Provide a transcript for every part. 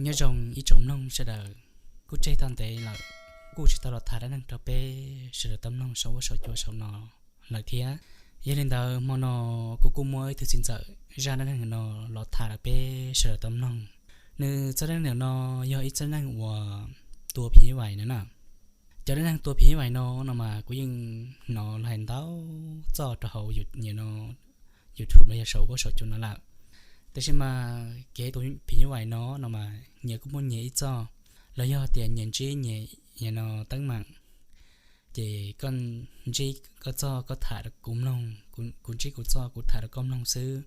Nyob zoo ib tsoom mloog sawv daws, kuj tseg tau ntev lawm, kuj tsis tau los tham dab neeg rau peb sawv daws tau mloog saum huab saum cua saum no lawm thiab. Yog li ntawd hmo no kuv kuj muab ib tug txiv ntxawm zaj dab neeg no los tham rau peb sawv daws tau mloog. Nws txoj dab neeg no yog ib txoj dab neeg uas tua phim nyuj vais no na. Cov dab neeg tua phim nyuj vais no no mas kuv yeej hnov los hais ntau txoj rau hauv YouTube los yog saum huab saum cua no lawm. Tab sis mas kev tua phim nyuj vais no no mas nyias kuj muaj nyias ib txoj, los yog tias nyias ntsib nyias no teeb meem, ces koj ntsib koj txoj koj tham rau kuv mloog, kuv ntsib kuv txoj kuv tham rau koj mloog xwb.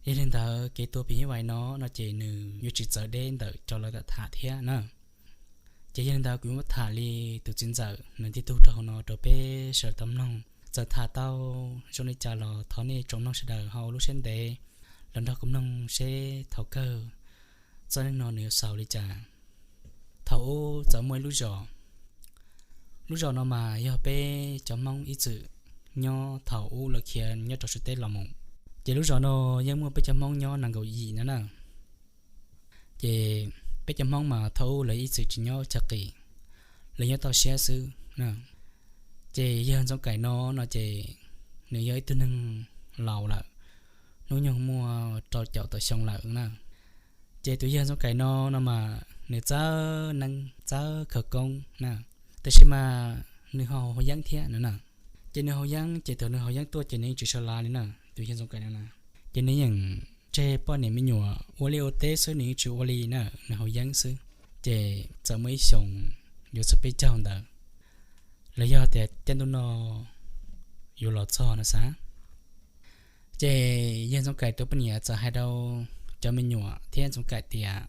Yog li ntawd kev tua phim nyuj vais no no ces nws yuav tsis txawv deb ntawm cov lawv tham thiab na. Ces yog li ntawd kuv yuav muab tham li tus txiv ntxawm nws tib tug rau hauv no rau peb sawv daws tau mloog. Txawm tham tau zoo li cas los thov nej tsoom mloog sawv daws ho ua lub siab ntev los nrog kuv mloog seb thaum kawg txoj neej no nws yuav xaus li cas. Thaum ub txawm muaj ib lub zos, lub zos no mas yog peb cov Hmoob ib txwm nyob thaum ub lawv khiav nyob rau Suav teb los mus. Ces lub zos no yeej muaj peb cov Hmoob nyob nees nkaum yim no na. Ces peb cov Hmoob mas thaum ub lawv ib txwm tsis nyob chaw qis, lawv nyob toj siab xwb. Ces yawg Ntxoov Kaim no no ces nws yog ib tug neeg laus lawm, hnub nyoog muaj rau caum tawm xyoo lawm na. Ces tus yawg Ntxoov Kaim no no mas nws txawj neeb txawj khawv koob na, tab sis mas nws ho haus yeeb thiab no na. Ces nws haus yeeb ces thaum nws haus yeeb tuaj ces nws yeej tsis sawv los li na, tus yawg Ntxoov Kaim no na. Ces nws yeej tseg poj niam me nyuam ua liaj ua teb xwb, nws yeej tsis ua li na, nws haus yeeb xwb. Ces txawm muaj ib xyoos yuav txog peb caug ntawd, los yog tias caij ntuj no yuav los txog no xav. Ces yawg Ntxoov Kaim tus poj niam txawm hais rau cov me nyuam thiab Ntxoov Kaim tias,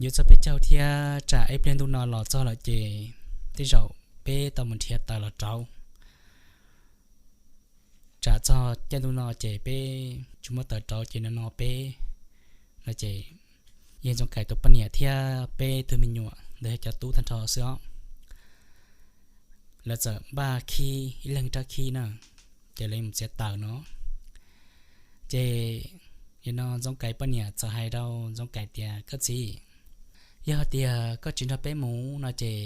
yuav txog peb caug thiab tsam ib pliag ntuj no los txog lawm ces tej zaum peb tau mus nrhiav taws los rauv. Tsam txog caij ntuj no ces peb tsis muaj taws rauv ces no no peb no ces yawg Ntxoov Kaim tus poj niam thiab peb tug me nyuam ntawd yog cov tub tag nrho xwb os, lawv txawm npaj khib ib leeg rab khib na, ces lawv mus txiav taws no. Ces yog no Ntxoov Kaim poj niam txawm hais rau Ntxoov Kaim tias, koj txiv, yog tias koj tsis nrog peb mus no ces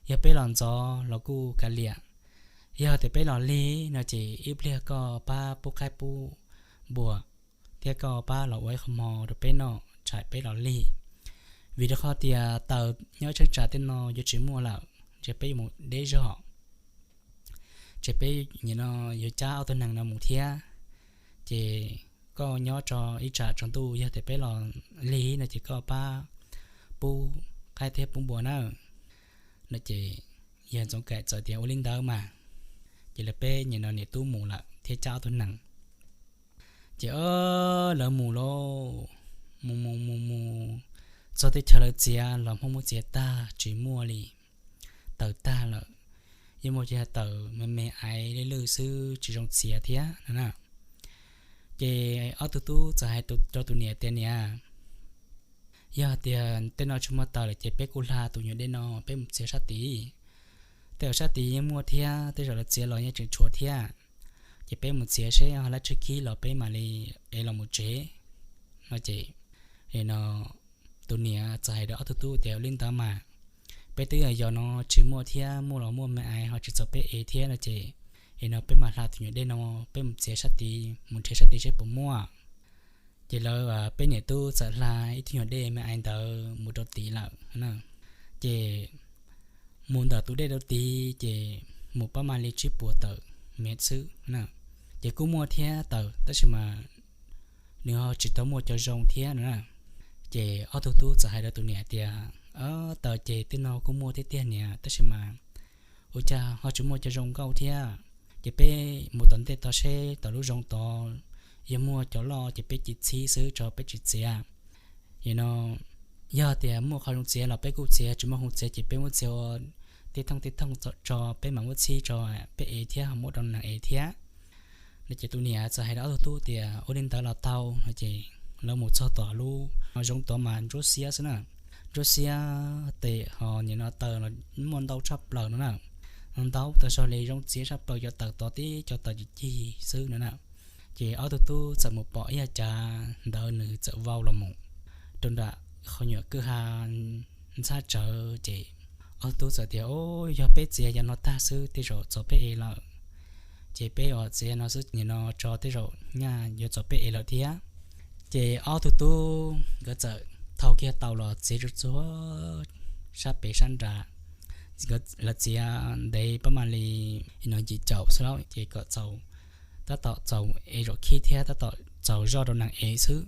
yog peb los ntxov los kuj kav liam, yog tias peb los lig no ces ib pliag koj pab pub qaib pub npua thiab koj pab los ua ib qho hmo rau peb noj tsam peb los lig. Vim rau qhov tias taws nyob cheeb tsam tej no yuav tsis muaj lawm ces peb yuav mus deb zog, ces peb nim no yuav cab ob tug nees no mus thiab. Ces koj nyob tso ib tsam tsaus ntuj, yog tias peb los lig no ces koj pab pub qaib thiab pub npua na. No ces yawg Ntxoov Kaim txawm tias ua li ntawd mas. Ces lawv peb nim no niam tub mus lawm thiab cab ob tug nees. Ces lawv mus lauj, mus mus mus mus txog teb chaws lawv txiav los Hmoob muab txiav tag tsis muaj li, taws tag lawm, yeej muaj cov taws me me aiv lwj lwj xwb tsis zoo txiav thiab no na. Ces ob tug tub txawm hais rau tus niam tias, niam, yog tias tej no tsis muaj taws lawm ces peb kuj hla tus nyuam dej no peb mus txiav sab tid. Tej uas sab tid yeej muaj thiab, tej zaum lawv txiav los yeej tseem tshuav thiab. Ces peb mus txiav seb ho lab tswg khib los peb mam li ev los mus tsev. No ces no tus niam txawm hais rau ob tug tub tias, ua li ntawd mas, peb twb yog no tsis muaj thiab, muaj los muaj me aiv ho tsis txaus peb ev thiab no ces, es no peb mam hla tus nyuam dej no, peb mus txiav sab tid, mus nrhiav sab tid seb puas muaj. Ces lawv peb niam tub txawm hla ib tug nyuam dej me aiv ntawd mus rau tid lawm na. Ces mus ntawm tus dej rau tid ces mus pab mam li tsib puas tawm mev xwb na. Ces kuj muaj thiab taws tab sis mas nws ho tsis tau muaj cov zoo thiab no na. Ces ob tug tub txawm hais rau tus niam tias, taws ces tej no kuj muaj thiab tiag niam, tab sis mas ua cas ho tsis muaj cov zoo nkauj thiab. Ces peb mus tom ntej tod seb tom lub zoov tod yog muaj cov loj ces peb cia txhib xwb tso peb tsis txiav. Yog no, yog tias muaj qhov zoo txiav los peb kuj txiav, tsis muaj qhov txiav ces peb muab txiav ua tej thooj tej thooj tso peb mam muab txhib tso peb ev thiab ho muab rau nees ev thiab. No ces tus niam txawm hais rau ob tug tub tias, ua li ntawd los tau no ces lawv mus txog tom lub zoov tod mas ntsuab xiab xwb na. Ntsuab xiab tes ho nim no taws los muaj ntau tshaj plaws no na. Ntau tag zog li, zoo txiav tshaj plaws cov taws tod tib cov taws cig cig xwb no na. Ces ob tug tub txawm mus pom ib yav cav ntawd nws txawm vau los mus rau nram qhov nyuam kwj ha ntxhab tsawv ces ob tug tub txawm tias, Au, yog peb txiav yav no tag xwb tej zaum txaus peb ev lawm, ces peb ua txiav no xwb nim no tso tej zaum nyaj yuav txaus peb ev lawm thiab. Ces ob tug tub nkawd txawm thau kiag tau los txiav tsuj txuag sab pem sab nrad. Lawv txiav ntev pab mam li no yim caum xwb lauj, ces kom txaus, tab tom txaus ev zaum khib thiab tab tom txaus zoj rau neeg ev xwb.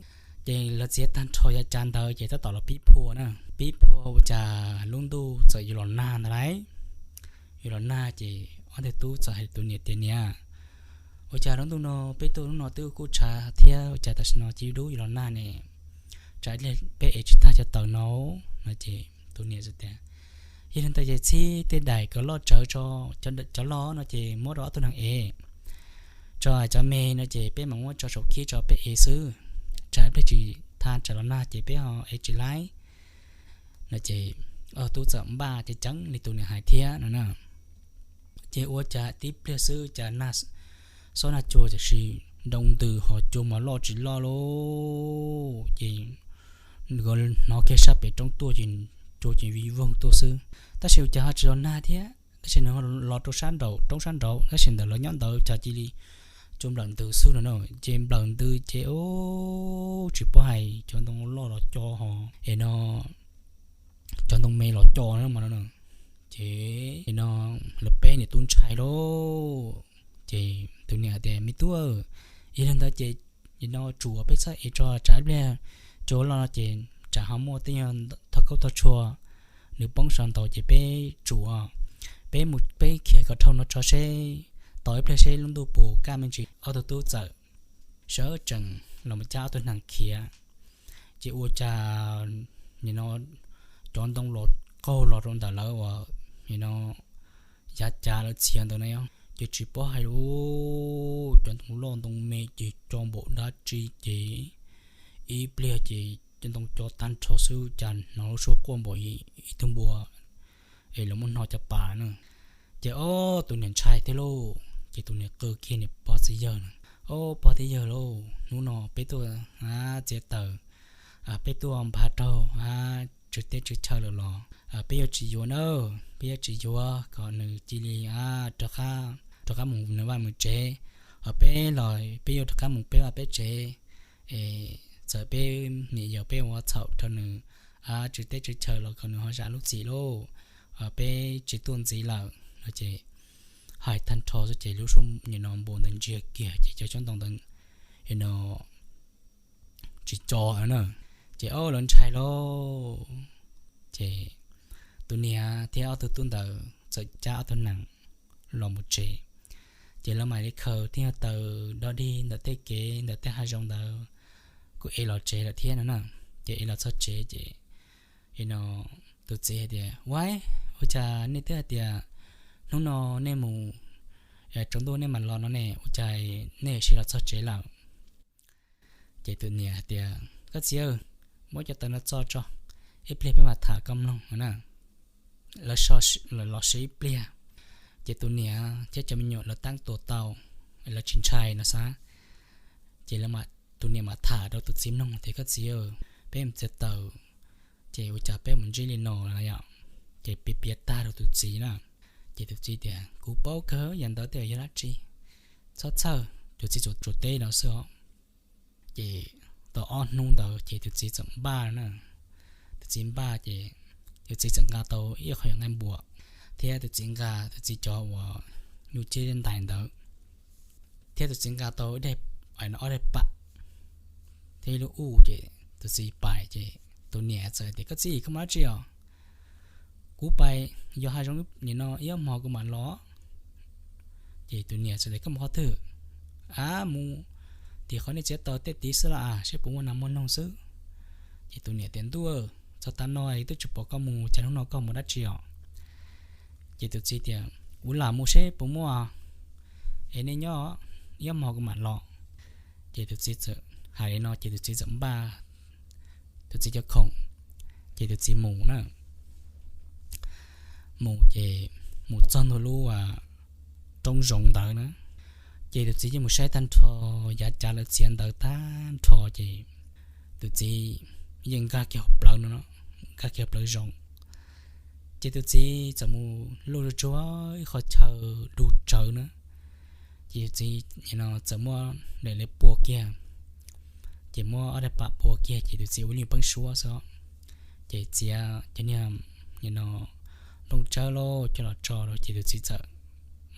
Ces lawv txiav tag nrho yav cav ntawd ces tab tom los pib phua na, pib phua ua cas lub ntuj txawm yuav los nag ntag lauj. Yuav los nag ces ob tug tub txawm hais tus niam tias, Niam, ua cas lub ntuj no peb tuaj hnub no twb kuj tshav thiab ua cas tam sim no cia li dub yuav los nag ne? Tsam ib pliag peb ev tsis tag cov taws no. No ces tus niam tias, Yog li ntawd ces txhib tej daim kom loj tsawv tso, cov loj no ces muab rau ob tug neeg ev, tso cov me no ces peb mam muab tso saum khib tso peb ev xwb, tsam ib pliag tsis tag tsam los nag ces peb ho ev tsis laib. No ces ob tug tub txawm npaj ceev ceev li tus niam hais thiab no na. Ces ua cas tib pliag xwb cas nag xob nag cua tiam sis nroo ntws ho cua mas loj tsis loj lauj. Ces nkawd hnov kiag sab pem roob tuaj ces cua ces vij voog tuaj xwb, tab sis ua cas ho tsis los nag thiab, tab sis nws los rau sab nraum roob sab nraud, tab sis ntawm lawv nyob ntawd cas cia li cua nplawm ntws xwb no na. Ces nplawm ntws ces tsis paub hais cov ntoo loj los co ho es no cov ntoo me los co no mas no. Ces no lawv peb niam tub ntshai lauj. Ces tus niam tias, Me tub, yog li ntawd ces no tsuav peb txhob ev tso tsam ib pliag cua loj no ces tsam ho muaj tej nyuag thoj kaub thoj tshua nws poob saum ntau ces peb tsuav, peb mus peb khiav kom dhau no tso seb, tos ib pliag seb lub ntuj puas kaj me ntsis. Ob tug tub txawm sawv tsees los mus cab ob tug neeg khiav. Ces ua cas nim no cov ntoo los qaug los rau ntawm lawv uas nim no yav cav lawv txiav ntawd na, ces tsis paub hais li, cov ntoo loj ntoo me ces co npaum dab tsi ces ib pliag ces cov ntoo co tag nrho xwb cas hnov lub suab quaj npaum ib tug npua es lawv muab hno cov pas na. Ces ob tus niam ntshai thiab lauj, ces tus niam qw kiag niam pog txiv yawg na, Ob pog txiv yawg lauj, hnub no peb tuaj txiav taws, peb tuaj npaj raug tswv teb tswv chaw lawm los peb yuav tsis yuav na, peb yuav tsis yuav kom nws cia li rov qab mus nws vaj mus tsev, ho peb los peb yuav rov qab mus peb vaj peb tsev, es txawm peb niam yog peb ua txhaum rau nws tswv teb tswv chaw los kom nws ho zam lub txim lauj, peb tsis tuaj ntxiv lawm no. Ces hais tag nrho xwb ces lub suab nim no npua ntawd ntsiag kiag ces cov xyoob ntoo ntawd no tsis co na. Ces ob lawv ntshai lauj, ces tus niam thiab ob tug tub ntawd txawm cab ob tug nees los mus tsev. Ces lawv mam li khaws tej taws dog dig ntawm tej kev ntawm tej hav zoov ntawd kuj ev los tsev lawm thiab no na. Ces ev los txog tsev ces no tus txiv hais tias, Ua, ua cas nej twb hais tias hnub no nej mus, tsaus ntuj nej mam los no ne, ua cas nej yuav siv los txog tsev lawm? Ces tus niam hais tias, Koj txiv, muab cov taws no txo tso, ib pliag peb mam tham koj mloog no na. Lawv los siv ib pliag, ces tus niam thiab cov me nyuam lawv tab tom tau, lawv tsis ntshai no xav. Ces tus niam mam tham rau tus txiv mloog tias, Koj txiv, peb mus txiav taws, ces ua cas peb mus ntsib li no yom? Ces piav piav tag rau tus txiv na. Ces tus txiv tias, Kuv paub kawg yam ntawd tej yog dab tsi, txhob txhawj. Tus txiv tsuas tsuas teb no xwb os. Ces tau ob hnub ntawd ces tus txiv txawm npaj na. Tus txiv npaj ces tus txiv txawm nqa tau ib qho yam nqaij npua, thiab tus txiv nqa tus txiv cov uas nyuj ciab ntais ntawd, thiab tus txiv nqa tau ob daim pam thiab ib lub uj. Ces tus txiv pais ces tus niam txawm tias, Koj txiv, koj mus dab tsi os? Kuv pais yos hav zoov nim no ib ob hmos kuv mam los. Ces tus niam txawm tias, Koj mus qhov twg? Av, mus tim qhov nej txiav taws tej tid xwb las, seb puas muaj nas muaj noog xwb. Ces tus niam tias, Ntuj, txog tav no twb tsis pom koj mus, cas hnub no koj mus dab tsi os? Ces tus txiv tias, Kuv lam mus seb puas muaj, es nej nyob ib ob hmos kuv mam los. Ces tus txiv txawm hais li no ces tus txiv txawm npaj tus txiv cov khoom, ces tus txiv mus na. Mus ces mus txog ntua lub roob zoov ntawd na, ces tus txiv yeej mus saib tag nrho yav cav lawv txiav ntawd tag nrho ces tus txiv yeej nkag kiag hauv plawv no, nkag kiag hauv plawv zoov. Ces tus txiv txawm mus luj tsuag tsuag ib qho chaw du tsawv na, ces tus txiv no txawm muab daim liab pua kiag, ces muab ob daim pam pua kiag ces tus txiv ua li peeb suab xwb. Ces txiav cov niag no nplooj tsawb los coj los tso rau ces tus txiv txawm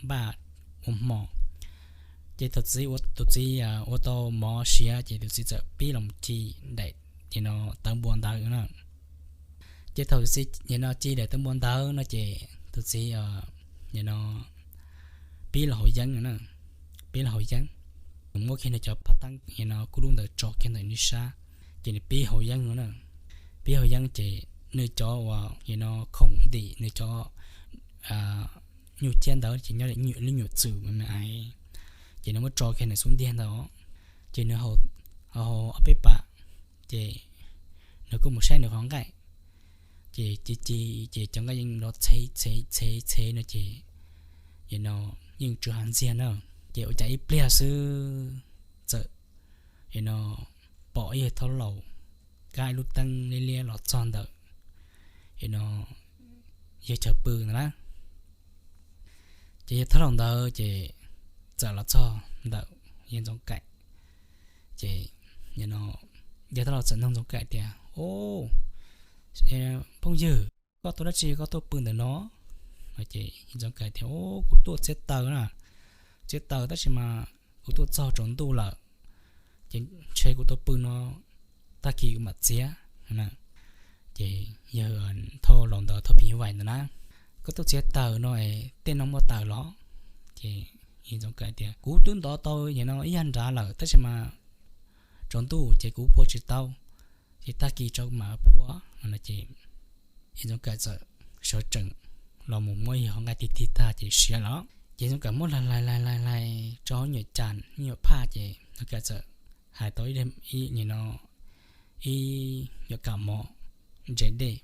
npaj ua hmo. Ces thaum tus txiv ua tau mov siav ces tus txiv txawm pib los ci daim no tawv npua ntawd na. Ces thaum tus txiv no ci daim tawv npua ntawd no ces tus txiv no pib los haus yeeb no na, pib los haus yeeb. Nws muab kiag nws cov phab teeb no kub lub ntawd tso kiag ntawm nws sab, ces nws pib haus yeeb no na. Pib haus yeeb ces nws cov uas no khoom ntim nws cov nyuj ciab ntawd ces nyob li nyuam txwm me me, ces nws muab tso kiag nws xub ntiag ntawd, ces nws haus ob peb pam, ces nws kuj mus saib nws qhov nqaij, ces ci ci ces cov nqaij yeej los txhev txhev txhev txhev no ces no yeej tsw hav ntxiag na. Ces ua cas ib pliag xwb txawm no pom ib yawg thaub laus kab ib lub teeb liab liab los txog ntawm no yawg chaw pw ntawd na. Ces yawg thaub laus ntawd ces txawm los txog ntawm yawg Ntxoov Kaim, ces yawg thaub laus txawm nug Ntxoov Kaim tias, O, phooj ywg, koj tuaj dab tsi koj tuaj pw ntawm no? Ces yawg Ntxoov Kaim tias, O, kuv tuaj txiav taws na, txiav taws tab sis mas kuv tuaj txog tsaus ntuj lawm, ces ntshe kuv tuaj pw no, tag kis kuv mam txiav. Ces yawg thaub laus ntawd, thaub phim nyuj vais ntawd na, Koj tuaj txiav taws no, tej no muaj taws los? Ces yawg Ntxoov Kaim tias, Kuv twb ntov tau no ib yam nrad lawm tab sis mas tsaus ntuj ces kuv pua tsis tau, ces tag kis tso kuv mam phua. Ces yawg Ntxoov Kaim txawm sawv tsees los mus muab yawg qhov nqaij tig tig tag ces siav lawm. Ces yawg Ntxoov Kaim muab hlais hlais hlais hlais hlais tso hauv nyuam cas nyuam phaj ces Ntxoov Kaim txawm hais tau ib no ib nyuam kam mov ntse dej.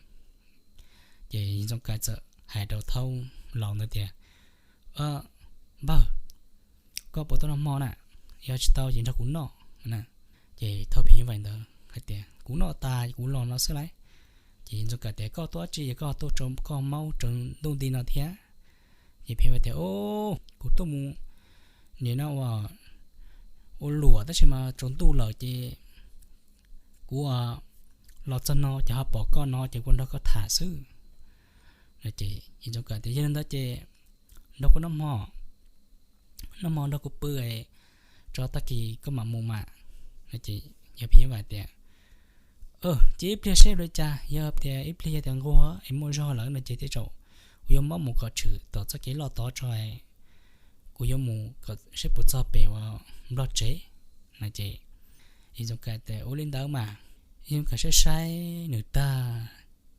Ces yawg Ntxoov Kaim txawm hais rau thaub laus ntawd tias, Npawg, koj puas tau noj hmo na? Yog tsis tau ces nrog kuv noj na. Ces thaub phim nyuj vais ntawd hais tias, Kuv noj tas kuv los no xwb lauj. Ces yawg Ntxoov Kaim tias, Koj tuaj dab tsi es koj tuaj tsaus koj maub tsaus ntuj nti no thiab? Ces phim nyuj vais tias, O, kuv tuaj mus nim no ua ua luam tab sis mas tsaus ntuj lawm ces kuv los txog no ces ho pom koj no ces kuv nrog koj tham xwb. Ces yawg Ntxoov Kaim tias, Yog li ntawd ces nrog kuv noj hmo, noj hmo nrog kuv pw, tso tag kis koj mam mus mas. Ces yawg phim nyuj vais tias, Cia ib pliag seb ua li cas, yog tias ib pliag yog tias nquag es muaj zog lawm no ces tej zaum kuv yuav mob mus kom tshwm tom txoj kev loj tod tso, kuv yuav mus kom seb puas txog pem uas Nplog tsev. No ces yawg Ntxoov Kaim tias, Ua li ntawd mas. Yawg Ntxoov Kaim saib saib nws tag,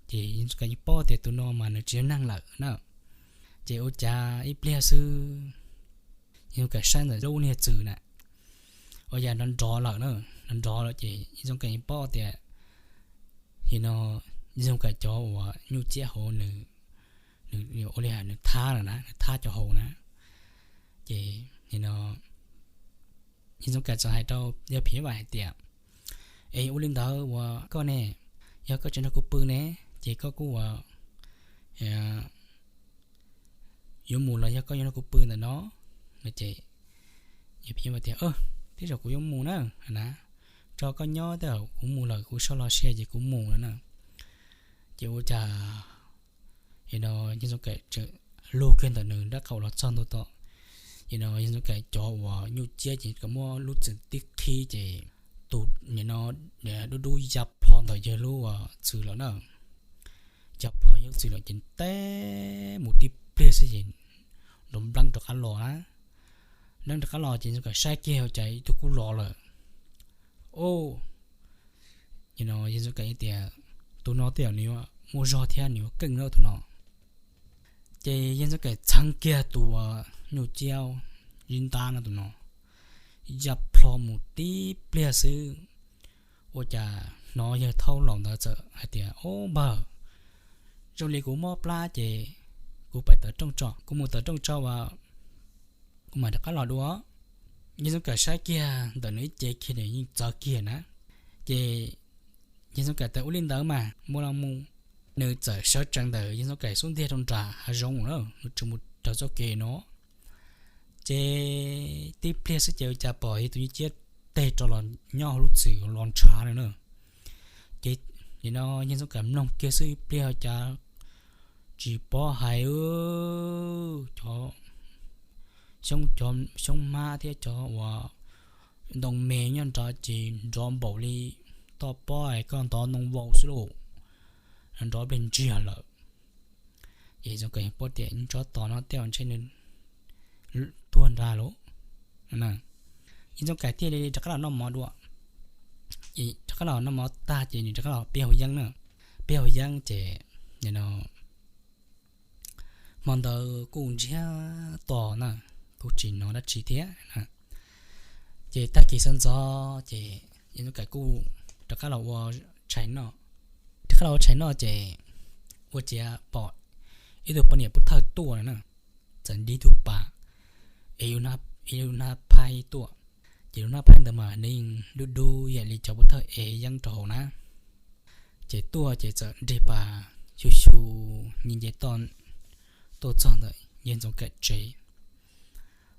ces yawg Ntxoov Kaim yeej paub tias tus no mas nws tsis yog neeg lawm na. Ces ua cas ib pliag xwb yawg Ntxoov Kaim saib ntawm lub niag txwm na, ua cas nrov nrov lawm na, nrov nrov lawm ces yawg Ntxoov Kaim yeej paub tias no yawg Ntxoov Kaim cov uas nyuj ciab hauv nws, nws ua li hais nws thab lawm na, nws thab cov hauv na. Ces no yawg Ntxoov Kaim txawm hais rau yawg phim nyuj vais hais tias, Es ua li ntawd uas koj ne, yog koj tsis nrog kuv pw ne, ces koj kuj ua yuav mus los yog koj yuav nrog kuv pw ntawm no? No ces yawg phim nyuj vais tias, Tej zaum kuv yuav mus na, na, tso koj nyob, tej zaum kuv mus lawm kuv so los sia ces kuv mus no na. Ces ua cas no yawg Ntxoov Kaim tseem lug kiag ntawm nws nraub qaum los txog ntua tom no yawg Ntxoov Kaim cov uas nyuj ciab ces kom muab lub txwm tib qhib ces tus no dub dub ya plho ntawm yawg lub txwm lawm na. Ya plho yawg lub txwm lawm ces teb mus tib pliag xwb ces nrov npleeb rov qab los na. Npleeb rov qab los ces Ntxoov Kaim saib kiag ua cas ib tug kub los lawm. O, no yawg Ntxoov Kaim tias, Tus no tej zaum nws yuav muaj zog thiab nws yuav keej na tus no. Ces yawg Ntxoov Kaim txheeb kiag tus nyuj ciab zib ntab no tus no, ya plho mus tib pliag xwb, ua cas hnov yawg thaub laus ntawd txawm hais tias, O npawg, zoo li kuv mob plab ces kuv pais tawm rooj tso, kuv mus tawm rooj tso uas kuv mam rov qab los dua. Yawg Ntxoov Kaim saib kiag ntawm nws ib ce kiag nws yeej txawv kiag na. Ces Yawg Ntxoov Kaim tias ua li ntawd mas mus los mus. Nws txawm sawv tsees ntawm Yawg Ntxoov Kaim xub ntiag rau nram hav zoov lawm, nws tsis mus raws txoj kev no. Ces tib pliag xwb ces ua cas pom ib tug nyiaj ciab teg rov los nyob hauv lub txwm los ntshav na. Ces nim no Yawg Ntxoov Kaim mloog kiag xwb ib pliag cas tsis pom hais, cov xyoob hmab thiab cov uas ntoo me nyob nrad ces nrov npaum li toj pob es koj ntov ntoo vau xwb lauj, nrov npliag ntsiag lawm. Ces Ntxoov Kaim paub tias tsob tos no tej zaum ntshe nws tuag nrad lauj. Yawg Ntxoov Kaim thiaj li rov qab los noj mov dua. Ces rov qab los noj mov tag ces nws rov qab los pib haus yeeb na. Pib haus yeeb ces nim no hmo ntawd kuj ntsiag to na, kuj tsis hnov dab tsi thiab. Ces tag kis sawv ntxov ces Yawg Ntxoov Kaim kuj rov qab los ua tshais noj. Rov qab los ua tshais noj ces ua ciav pom ib tug poj niam pub thawj tuaj na, txawm nti tug pas es ib lub hnab phaib tuaj. Ces lub hnab phaib ntawd mas nws yeej dub dub yam li cov pub thawj ev yeeb rau hauv na. Ces tuaj ces txawm nrig pas xyu xyu nce nce toj tuaj txog ntawm Yawg Ntxoov Kaim tsev.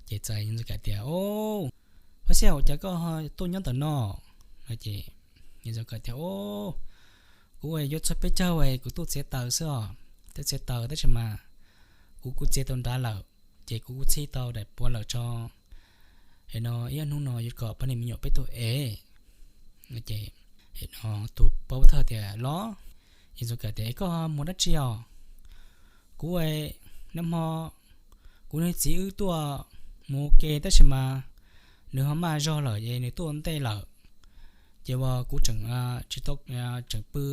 Ces txawm Yawg Ntxoov Kaim tias, O, Phab Xyaj, ua cas koj tuaj nyob ntawm no? No ces Yawg Ntxoov Kaim tias, O, kuv yuav txog peb caug es kuv tuaj txiav taws xwb os, tuaj txiav taws tab sis mas kuv kuj txiav tau nrad lawm, ces kuv kuj txhij tau daim puav lawm tso. Es no ib ob hnub no yuav kom poj niam me nyuam peb tuaj ev. Ces tus pov thawj tias, Los. Yawg Ntxoov Kaim tias, Es koj mus dab tsi os? Kuv, nag hmo kuv niag txiv wb tuaj mus ua ke tab sis mas nws ho maj zog lawm es nws tuaj ua ntej lawm. Ces uas kuv tseem tsis tau, tseem pw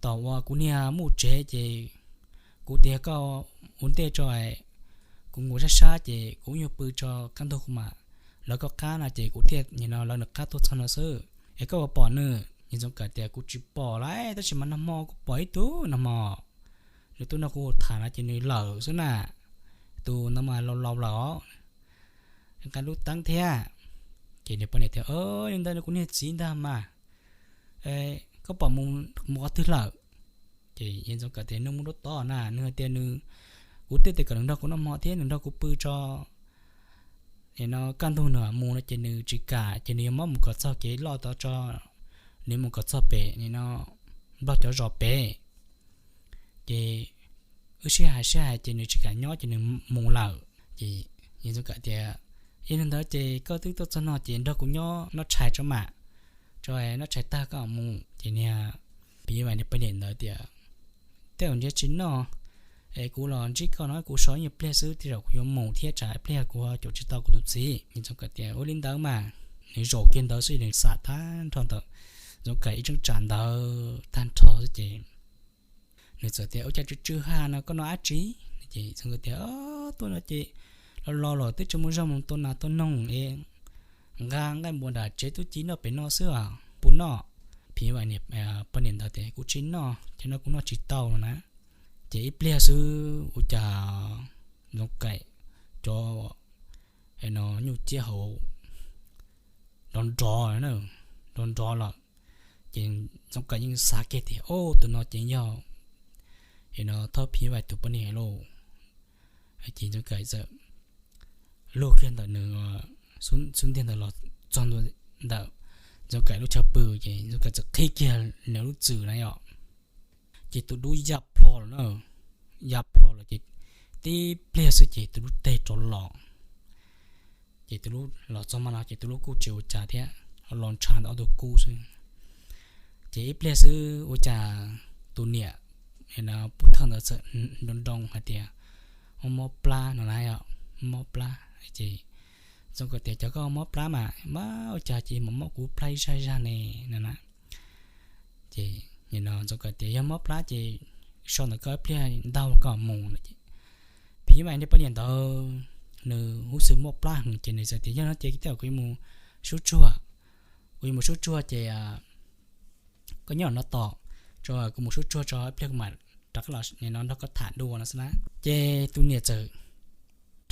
tom uas kuv niag muj tsev ces kuv tias koj ua ntej tso, kuv nkaus sab sab ces kuv yuav pw tso kaj ntug kuv mam lawv koj qab no ces kuv thiaj nim no lawv nws qab tuaj txog no xwb. Es koj puas pom nws? Yawg Ntxoov Kaim tias, Kuv tsis pom lawm tab sis mas nag hmo kuv pom ib tug nag hmo nws tuaj nrog kuv tham no ces nws lawm xwb na. Tus no mas laus laus lawm os, nqa lub teeb thiab. Ces nws poj niam tias, Li ntawd nws kuv niag txiv ntag mas, koj pom mus qhov twg lawm? Ces Yawg Ntxoov Kaim tias, Nws mus rau tod na, nws hais tias nws, kuv thiaj tias kom nws nrog kuv noj hmo thiab nws nrog kuv pw tso, es no kaj ntug nws mus no ces nws tsis kam ces nws yuav muab mus kom txog kev loj tod tso, nws mus kom txog pem nim no Nplog cov zos pem. Ces wb sib hais sib hais ces nws tsis kam nyob ces nws mus lawm. Ces Yawg Ntxoov Kaim tias, Yog li ntawd ces koj twb tuaj txog no ces nrog kuv nyob noj tshais tso mam, tso noj tshais tag koj mus. Ces niag phim nyuj vais niag poj niam ntawd tias, Tej zaum ntshe tsis noj, es kuv los ntsib koj no kuv so ib nyuag pliag xwb tej zaum kuv yuav mus thiab tsam ib pliag kuv caum tsis tau kuv tus txiv. Yawg Ntxoov Kaim tias, Ua li ntawd mas. Nws zaum kiag ntawd xwb nws xam tag nrho ntawm Ntxoov Kaim ib cheeb tsam ntawd tag nrho xwb ces nws txawm tias, Ua cas tsw tsw ha no koj noj dab tsi? Ces Ntxoov Kaim tias, Tuaj no ces los los lawm twb tsis muaj zog mus tua nas tua noog es nqa nqaij npua nram tsev tub ci noj pem no xwb os, puas noj? Phim nyuj vais niag poj niam ntawd tias, Kuv tsis noj, ces no kuv noj tsis tau no na. Ces ib pliag xwb ua cas Ntxoov Kaim cov no nyuj ciab hauv nrov nrov, nrov nrov lawm. Ces Ntxoov Kaim yeej xav kiag tias, Au, tus no ces yog no thawj phim nyuj vais tus poj niam lauj. Ces Ntxoov Kaim txawm luag kiag ntawm nws xub ntiag ntawd los txog ntua ntawm Ntxoov Kaim lub chaw pw, ces Ntxoov Kaim txawm qhib kiag nws lub txwm na yom. Ces tus dub ya plho lawm na, ya plho lawm ces tib pliag xwb ces tus dub teg rov los. Ces tus dub los txog mas no ces tus dub kuj tsis ua cas thiab, los ntshav ntawm ob tug kub xwb. Ces ib pliag xwb ua cas tus niam pub thawj ntawd txawm nroo nroo hais tias, Mob mob plab no na, mob mob plab. Ces Ntxoov Kaim tias, Cas koj mob plab mas, mas ua cas ces mob mob kuv plab ib zaj zaj ne no na. Ces Ntxoov Kaim tias, Yog mob plab ces so ntawm koj ib pliag ntau koj mus no. Ces phim nyuj vais niag poj niam ntawd nws huj xwm mob plab heev ces nws txawm tias, Yog no ces tej zaum kuv yuav mus sub tsuag, kuv yuav mus sub tsuag ces koj nyob no tos, tso kuv mus sub tsuag tso ib pliag kuv mam rov qab los no nrog koj tham dua no xwb na. Ces tus niam txawm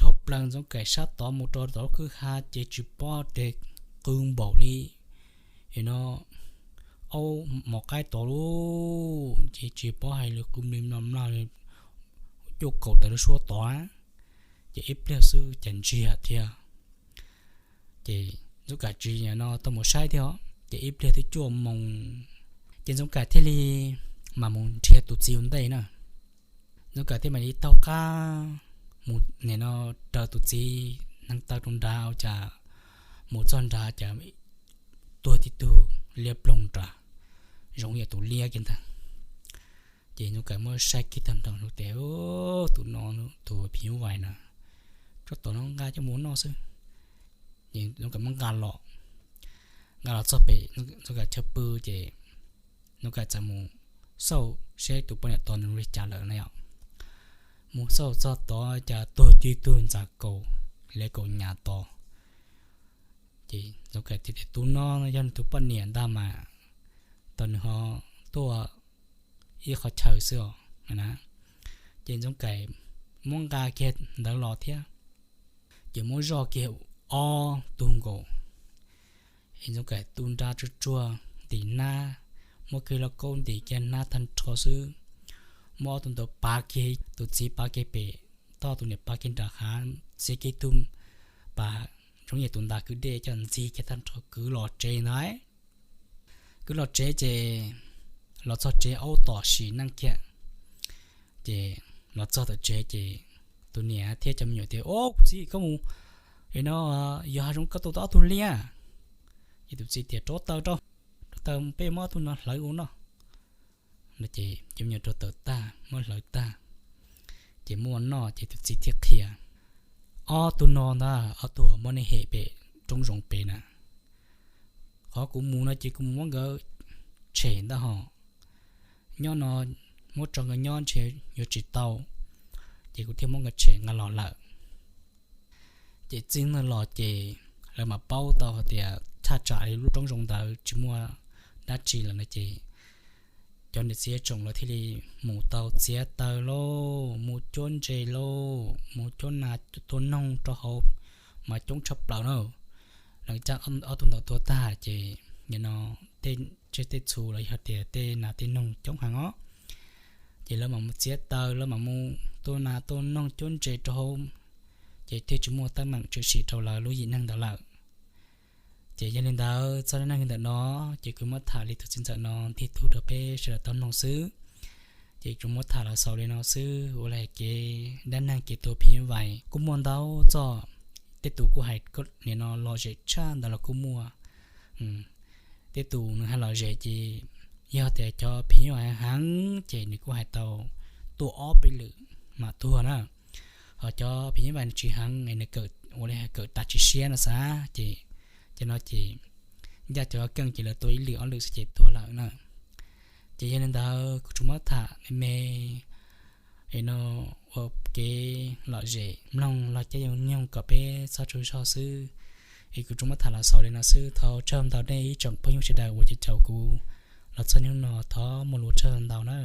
dhau plaws Ntxoov Kaim sab tod mus rau tom lub kwj ha ces tsis paub tias qw npaum li no, aub mov qaib tod lauj, ces tsis paub hais li qw mli mlo mlo li, cuaj kaum tawm lub suab tod, ces ib pliag xwb cas ntsiag thiab. Ces Ntxoov Kaim tsis no tau mus saib thiab, ces ib pliag twb cuaj moos, ces Ntxoov Kaim thiaj li mam mus nrhiav tus txiv ua ntej na. Ntxoov Kaim thiaj mam li taug qab mus nim no raws tus txiv neeg taw rau nrad, ua cas mus txog nrad cas tuag tib tug liab ploog nrad, zoo yam tus liab kiag ntag. Ces Ntxoov Kaim muab saib kiag tag nrho no tias, tus no, tus phim nyuj vais na, tsob tod no nqa coj mus noj xwb. Ces Ntxoov Kaim muab nqa los, nqa los txog pem Ntxoov Kaim chaw pw, ces Ntxoov Kaim txawm mus xauj seb tus poj niam tod nws li cas lawm na yom. Mus xauj txog tod cas tuag tib tug ntxav kaus, liab kaus nyas tod. Ces Ntxoov Kaim tias, tus no yog nws tus poj niam ntag mas, tau nws ho tuaj ib qhov chaw xwb os na. Ces Ntxoov Kaim muab nqa kiag ntawd los thiab, ces muab zoj kiag ob tug nkaus. Es Ntxoov Kaim tu nra tsuag tsuag ntim hnab, muab kiag lauj kaub ntim kiag hnab tag nrho xwb, muab ob tug ntawd pav kiag, tus txiv pav kiag pem toj, tus niam pav kiag nram hav, txiav kiag tug pas zoo yam tus ntas kwv dej coj ntxig kiag tag nrho kwv los tsev ntag. Kwv los tsev ces los txog tsev aub tom sim neej kiag. Ces los txog tom tsev ces tus niam thiab cov me nyuam tias, o kuv txiv, koj mus no, yog hav zoov koj tua tau ob tug liab? Ces tus txiv tias, rauv taws rau, rauv taws peb muab ob tug no hlawv ua noj. Ces cov me nyuam rauv taws tag muab hlawv tag, ces muab ua noj ces tus txiv thiaj qhia, ob tug no ntag, ob tug muab nej hem pem roob zoov pem na, qhov kuv mus no ces kuv mus muab nkawd tshem ntag hos. Nyob no muab tso nkawd nyob ntshe yuav tsis tau, ces kuv thiaj muab nkawd tshem nqa los lawm. Ces txij hnub los ces lawv mam paub tau hais tias thaj tsam li lub roob zoov ntawd tsis muaj dab tsi lawm no ces cov niam txiv tsoom lawv thiaj li mus tau txiav taws lauj, mus cuab ntses lauj, mus cuab nas tua noog rau hauv mas coob tshaj plaws na. Lawv cab ob tug ntawd tuag tag ces nim no tej tsiaj tej txhu los yog tias tej nas tej noog coob heev os. Ces lawv mam mus txiav taws, lawv mam mus tua nas tua noog cuab ntses rau hauv, ces thiaj tsis muaj teeb meem tshwm sim rau lawv lub yim neeg ntawd lawm. Ces yog li ntawd txoj dab neeg ntawm no ces kuv muab tham li tus txiv ntxawm no ntig tug rau peb sawv daws tau mloog xwb. Ces kuv muab tham los xaus li no xwb, ua li hais kev dab neeg kev tua phim nyuj vais kuj muaj ntau txoj. Tej tus kuj hais nim no lom zem tshaj ntawd los kuj muaj. Tej tus nws hais lom zem ces yog tias cov phim nyuj vais heev ces nws kuj hais tau tuaj ob peb lwm mam tuag na. Ho cov phim nyuj vais nws tsis heev es nws kawm, ua li hais kawm tas tsis siab no xav ces, cov no ces ncaj cov keej ces lawv tua ib lwm ob lwm xwb ces tuag lawm na. Ces yog li ntawd kuv tsuas muab tham me me es no ua kev lom zem mloog los caij nyoog kom peb txhob tsaug zog xwb. Es kuv tsuas muab tham los xaus li no xwb, thov tsaug ntau nej ib tsoom phooj ywg sawv daws uas caum kuv los txog hnub no, thov muaj lus tsaug ntau na.